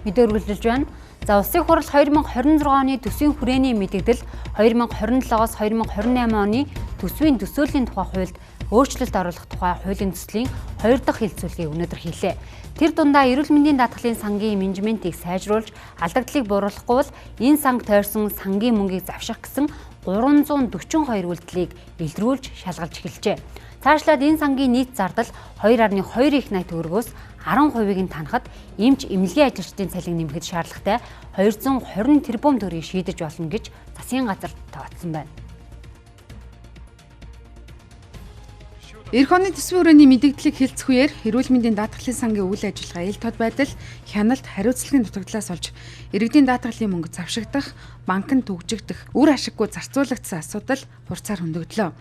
Мэдээ үргэлжилж байна. За Улсын их хурал 2026 оны төсвийн хүрээний мэдэгдэл 2027-оос 2028 оны төсвийн төсөөллийн тухай хуульд өөрчлөлт оруулах тухай хуулийн төслийн хоёр дахь хэлэлцүүлгийг өнөөдөр хийлээ. Тэр дундаа эрүүл мэндийн даатгалын сангийн менежментийг сайжруулж алдагдлыг бууруулахгүй бол энэ санг тойрсон сангийн мөнгийг завших гэсэн 342 үйлдэлийг илрүүлж шалгалж эхэлжээ. Цаашлаад энэ сангийн нийт зардал 2.2 их 80 төгрөгөөс 10%-ийг нь танахад эмч эмнэлгийн ажилчдын цалин нэмэхэд шаардлагатай 220 тэрбум төгрөгийг шийдэж болно гэж засгийн газар тооцсон байна. Ирэх оны төсвийн хүрээний мэдэгдлийг хэлцэх үеэр эрүүл мэндийн даатгалын сангийн үйл ажиллагаа ил тод байдал, хяналт, хариуцлагын дутагдлаас олж иргэдийн даатгалын мөнгө завшигдах, банкнд түгжигдэх, үр ашиггүй зарцуулагдсан асуудал хурцаар хөндөгдлөө.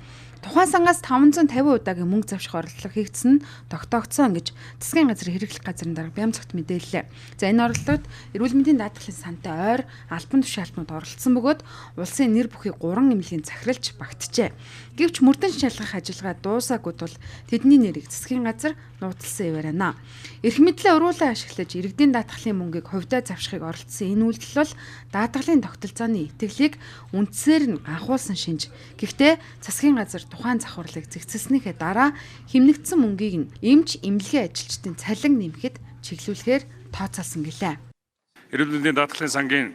Тухайн сангаас 550 удаагийн мөнгө завших оролдлого хийгдсэн нь тогтоогдсон гэж засгийн газрын хэрэглэх газрын дарга Бямцогт мэдээллээ. За энэ оролдлогод эрүүл мэндийн даатгалын сантай ойр албан тушаалтнууд оролцсон бөгөөд улсын нэр бүхий 3 эмнэлгийн захиралч багтжээ. Гэвч мөрдөн шалгах ажиллагаа дуусаагүй тул тэдний нэрийг засгийн газар нууцлсан яваар байна. Эрх мэдлээ уруулан ашиглаж иргэдийн даатгалын мөнгийг хувьдаа завшихыг оролдсон энэ үйлдэл бол даатгалын тогтолцооны итгэлийг үндсээр нь ганхуулсан шинж. Гэхдээ засгийн газар тухайн захварлыг зэгцэлснийхээ дараа хэмнэгдсэн мөнгийг нь эмч эмнэлгийн ажилчдын цалин нэмэхэд чиглүүлэхээр тооцоолсон гэлээ. Эрүүл мэндийн даатгалын сангийн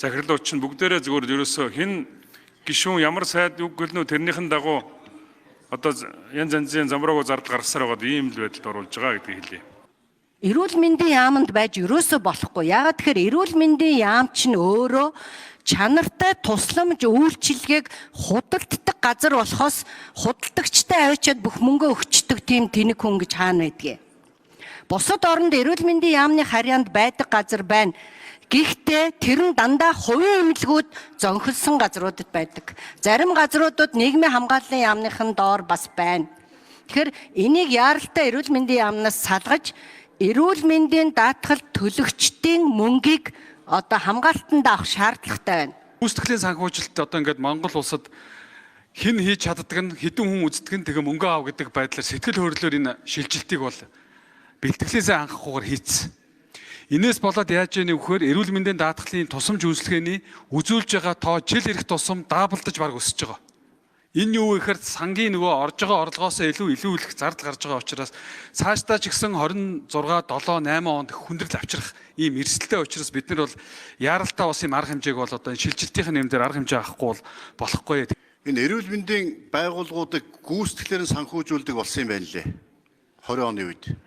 захирлууд чинь бүгдээрээ зүгээр ерөөсөө хэн гишүүн ямар сайд үг гэлнүү тэрнийхэн дагуу одоо янз янзын замраагүй зардал гаргасаар байгаад ийм л байдалд оруулж байгаа гэдгийг хэлье. Эрүүл мэндийн яаманд байж ерөөсөө болохгүй. Яагаад тэгэхээр эрүүл мэндийн яам чинь өөрөө чанартай тусламж үйлчилгээг худалддаг газар болохоос худалдагчтай авчиад бүх мөнгөө өгчдөг тийм тэнэг хүн гэж хаана байдгийг. Бусад оронд эрүүл мэндийн яамны харьяанд байдаг газар байна. Гэхдээ тэр нь дандаа хувийн эмнэлгүүд зөнхөлсөн газруудад байдаг. Зарим газруудад нийгмийн хамгааллын яамныхан доор бас байна. Тэгэхээр энийг яаралтай эрүүл мэндийн яамнаас салгаж эрүүл мэндийн даатгал төлөгчдийн мөнгийг одоо хамгаалтанд авах шаардлагатай байна. Гүйцэтгэлийн санхүүжилт одоо ингээд Монгол улсад хэн хийж чаддаг нь хэдэн хүн үздэг нь тэгээ мөнгө аав гэдэг байдлаар сэтгэл хөдлөлөөр энэ шилжилтийг бол бэлтгэлээсээ анхахгүйгээр хийцсэн. Энээс болоод яаж яах вэ гэхээр эрүүл мэндийн даатгалын тусамж үйлчилгээний үзүүлж байгаа тоо жил ирэх тусам даблдаж бараг өсөж байгаа. Энэ юу гэхээр сангийн нөгөө орж байгаа орлогоос илүү их зардал гарч байгаа учраас цаашдаа ч гэсэн 26, 7, 8 онд хүндрэл авчрах ийм эрсдэлтэй учраас бид нар бол яаралтай бас ийм арга хэмжээг бол одоо энэ шилжилтийн нэмдээр арга хэмжээ авахгүй бол болохгүй. Энэ эрүүл мэндийн байгууллагуудыг гүйцэтгэлээр нь санхүүжүүлдэг болсон юм байна лээ. 20 оны үед.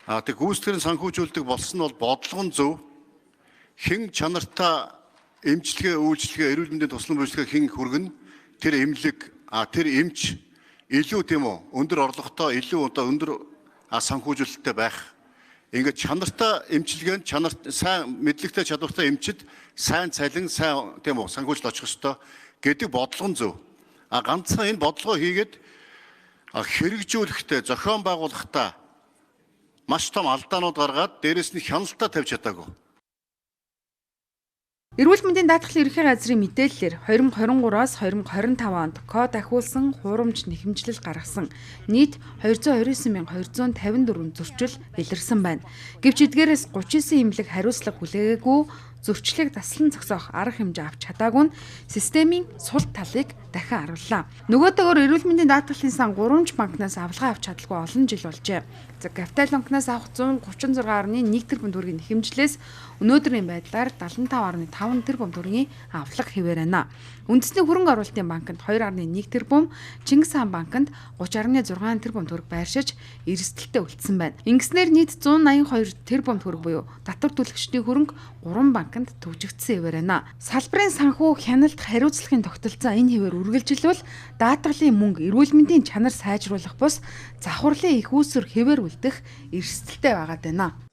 Тэг гүйцэтгэлээр нь санхүүжүүлдэг болсон нь бол бодлого нь зөв. Хэн чанартай эмчилгээ, үйлчилгээ, эрүүл мэндийн туслан үйлчилгээ хэн хүргэнэ? Тэр эмнэлэг, тэр эмч илүү тийм үү өндөр орлоготой, илүү одоо өндөр санхүүжүүлэлттэй байх. Ингээд чанартай эмчилгээнд чанар сайн мэдлэгтэй чадвартай эмчид сайн цалин, сайн тийм үү санхүүжилт очих ёстой гэдэг бодлого нь зөв. Ганцхан энэ бодлогоо хийгээд хэрэгжүүлэхдээ, зохион байгуулахдаа маш том алдаанууд гаргаад дээрэс нь хяналтаа тавьж чадаагүй. Эрүүл мэндийн даатгалын ерөнхий газрын мэдээллээр 2023-аас 2025 онд код ахиулсан хуурамч нэхэмжлэл гаргасан нийт 229,254 зөрчил илэрсэн байна. Гэвч эдгээрээс 39 эмнэлэг хариуцлага хүлээгээгүй зөрчлийг таслан зогсоох арга хэмжээ авч чадаагүй нь системийн сул талыг дахин харууллаа. Нөгөөдөөр эрүүл мэндийн даатгалын сан 3 банкнаас авалгаа авч чадалгүй олон жил болжээ. За Капитал банкнаас авах 136.1 тэрбум төгрөгийн нэхэмжлээс өнөөдрийн байдлаар 75.5 тэрбум төгрөгийн авлага хэвээр байна. Үндэсний хөрөнгө оруулалтын банкнд 2.1 тэрбум, Чингис хаан банкнд 30.6 тэрбум төгрөг байршиж эрсдэлтэй үлдсэн байна. Ингэснээр нийт 182 тэрбум төгрөг буюу татвар төлөгчдийн хөрөнгө 3 банкнд төвжигдсэн хэвээр байна. Салбарын санхүү хяналт хариуцлагын тогтолцоо энэ хэвээр үргэлжилвэл даатгалын мөнгө эрүүл мэндийн чанар сайжруулах бус завхарлын их үүсвэр хэвээр үлдэх эрсдэлтэй байгаад байна.